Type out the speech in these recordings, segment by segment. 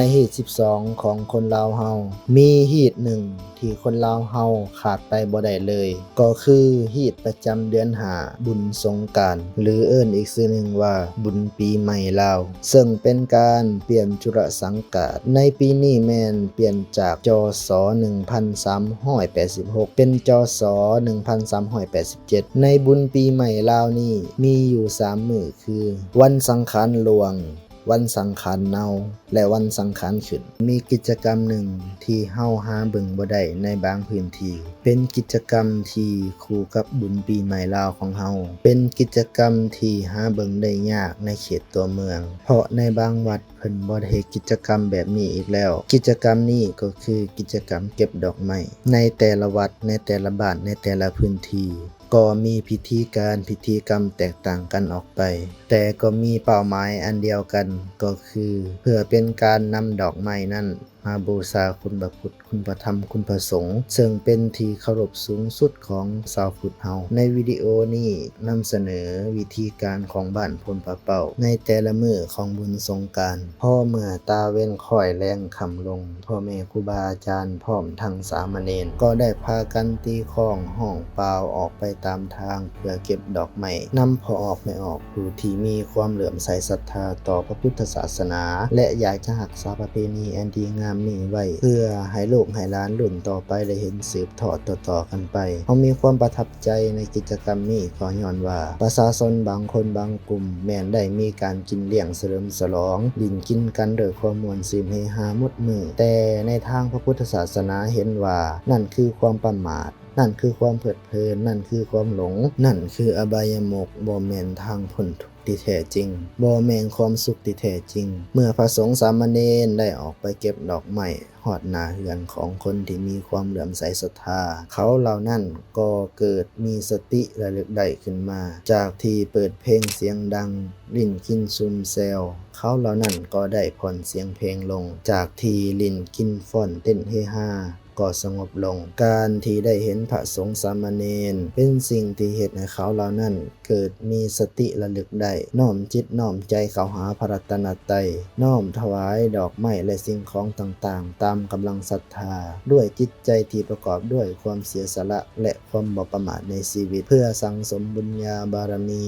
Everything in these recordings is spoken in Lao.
ໃນຮີດສິບສອງຂອງຄົນລາວເຮົາ ມີຮີດໜຶ່ງທີ່ຄົນລາວເຮົາຂາດໄປບໍ່ໄດ້ເລີຍ ກໍຄືຮີດປະຈຳເດືອນຫ້າ ບຸນສົງການ ຫຼື ເອີ້ນອີກຊື່ໜຶ່ງວ່າບຸນປີໃໝ່ລາວ ເຊິ່ງເປັນການປ່ຽນຈຸລະສັງກາດ. ໃນປີນີ້ແມ່ນປ່ຽນຈາກ ຈສ ໜຶ່ງພັນສາມຮ້ອຍແປດສິບຫົກ ເປັນ ຈສ ໜຶ່ງພັນສາມຮ້ອຍແປດສິບເຈັດ. ໃນບຸນປີໃໝ່ລາວນີ້ມີຢູ່ສາມມື້ ຄື ວັນສັງຂານຫຼວງ, ວັນສັງຂານເນົ່າ ແລະ ວັນສັງຂານຂຶ້ນ. ມີກິດຈະກຳໜຶ່ງທີ່ເຮົາຫາເບິ່ງບໍ່ໄດ້ໃນບາງພື້ນທີ່ ເປັນກິດຈະກຳທີ່ຄູ່ກັບບຸນປີໃໝ່ລາວຂອງເຮົາ, ເປັນກິດຈະກຳທີ່ຫາເບິ່ງໄດ້ຍາກໃນເຂດຕົວເມືອງ ເພາະໃນບາງວັດເພິ່ນບໍ່ໄດ້ເຮັດກິດຈະກຳແບບນີ້ອີກແລ້ວ. ກິດຈະກຳນີ້ກໍຄືກິດຈະກຳເກັບດອກໄມ້. ໃນແຕ່ລະວັດ, ໃນແຕ່ລະບ້ານ, ໃນແຕ່ລະພື້ນທີ່ ກໍມີພິທີການ, ພິທີກຳແຕກຕ່າງກັນອອກໄປ, ແຕ່ກໍມີເປົ້າໝາຍອັນດຽວກັນ, ກໍຄືເພື່ອເປັນການນຳດອກໄມ້ນັ້ນມາບູຊາຄຸນພະພຸດ, ຄຸນພະທຳ, ຄຸນພະສົງ, ເຊິ່ງເປັນທີ່ເຄົາລົບສູງສຸດຂອງຊາວພຸດເຮົາ. ໃນວິດີໂອນີ້ນຳສະເໜີວິທີການຂອງບ້ານໂພນພະເປົ້າໃນແຕ່ລະມື້ຂອງບຸນສົງການ. ພໍເມື່ອຕາເວັນຄ້ອຍແລງຄ່ຳລົງ, ພໍ່ແມ່ຄູບາອາຈານ ພ້ອມທັງສາມະເນນ ກໍໄດ້ພາກັນຕີຄ້ອງຮ້ອງປ່າວອອກໄປຕາມທາງ ເພື່ອເກັບດອກໄມ້ນຳພໍ່ອອກແມ່ອອກ ຜູ້ທີ່ມີຄວາມເຫຼື້ອມໃສສັດທາຕໍ່ພະພຸດທະສາສະໜາ ແລະ ຢາກຈະຮັກສາປະເພນີອັນດີງາມນີ້ໄວ້ ເພື່ອໃຫ້ລູກໃຫ້ຫຼານລຸ້ນຕໍ່ໄປໄດ້ເຫັນສືບທອດຕໍ່ໆກັນໄປ. ເຮົາມີຄວາມປະທັບ ໃຈໃນກິດຈະກຳນີ້ກໍຍ້ອນວ່າ ປະຊາຊົນບາງຄົນບາງກຸ່ມແມ່ນໄດ້ມີການກິນລ້ຽງສະເຫຼີມສະຫຼອງ, ຫຼິ້ນກິນກັນດ້ວຍຄວາມມ່ວນຊື່ນເຮຮາໝົດມື້, ແຕ່ໃນທາງພະພຸດທະສາສະໜາເຫັນວ່າ ນັ້ນຄືຄວາມປະໝາດ, ນັ້ນຄືຄວາມເພີດເພີນ, ນັ້ນຄືຄວາມຫຼົງ, ນັ້ນຄືອະບາຍະມຸກ, ບໍ່ແມ່ນທາງພົ້ນທຸກທີ່ແທ້ຈິງ, ບໍ່ແມ່ນຄວາມສຸກທີ່ແທ້ຈິງ. ເມື່ອພະສົງສາມະເນນໄດ້ອອກໄປເກັບດອກໄມ້ ຮອດໜ້າເຮືອນຂອງຄົນທີ່ມີຄວາມເຫຼື້ອມໃສສັດທາ, ເຂົາເຫຼົ່ານັ້ນກໍເກີດມີສະຕິລະລຶກໄດ້ຂຶ້ນມາ, ຈາກທີ່ເປີດເພງສຽງດັງ, ຫຼິ້ນກິນຊຸມແຊວ, ເຂົາເຫຼົ່ານັ້ນກໍໄດ້ຜ່ອນສຽງເພງລົງ, ຈາກທີ່ຫຼິ້ນກິນຟ້ອນເຕັ້ນເຮຮາ ກໍສະຫງົບລົງ. ການທີ່ໄດ້ເຫັນພະສົງສາມະເນນ ເປັນສິ່ງທີ່ເຮັດໃຫ້ເຂົາເຫຼົ່ານັ້ນ ເກີດມີສະຕິລະລຶກໄດ້, ນ້ອມຈິດນ້ອມໃຈເຂົ້າຫາພະລັດຕະນະໄຕ, ນ້ອມຖວາຍດອກໄມ້ ແລະ ສິ່ງຂອງຕ່າງໆ ຕາມກຳລັງສັດທາ, ດ້ວຍຈິດໃຈທີ່ປະກອບດ້ວຍຄວາມເສຍສະຫຼະ ແລະ ຄວາມບໍ່ປະໝາດໃນຊີວິດ, ເພື່ອສັ່ງສົມບຸນຍາບາລະມີ.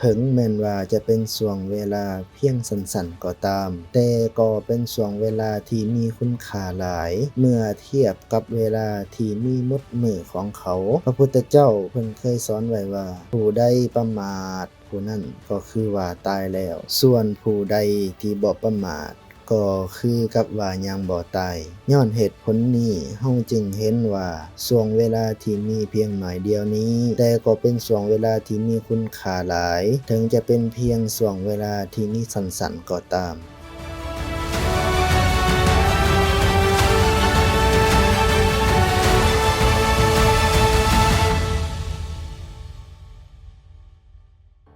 ເຖິງແມ່ນວ່າຈະເປັນຊ່ວງເວລາພຽງສັ້ນໆກໍຕາມ, ແຕ່ກໍເປັນຊ່ວງເວລາທີ່ມີຄຸນຄ່າຫຼາຍ ເມື່ອທຽບກັບເວລາທີ່ມີໝົດມື້ຂອງເຂົາ. ພະພຸດທະເຈົ້າເພິ່ນເຄີຍສອນໄວ້ວ່າ ຜູ້ໃດປະໝາດ ຜູ້ນັ້ນກໍຄືວ່າຕາຍແລ້ວ, ສ່ວນຜູ້ໃດທີ່ບໍ່ປະໝາດ ກໍຄືກັບວ່າຍັງບໍ່ຕາຍ. ຍ້ອນເຫດຜົນນີ້, ເຮົາຈຶ່ງເຫັນວ່າຊ່ວງເວລາທີ່ມີພຽງໜ້ອຍດຽວນີ້, ແຕ່ກໍເປັນຊ່ວງເວລາທີ່ມີຄຸນຄ່າຫຼາຍ, ເຖິງຈະເປັນພຽງຊ່ວງເວລາທີ່ມີສັ້ນໆກໍຕາມ.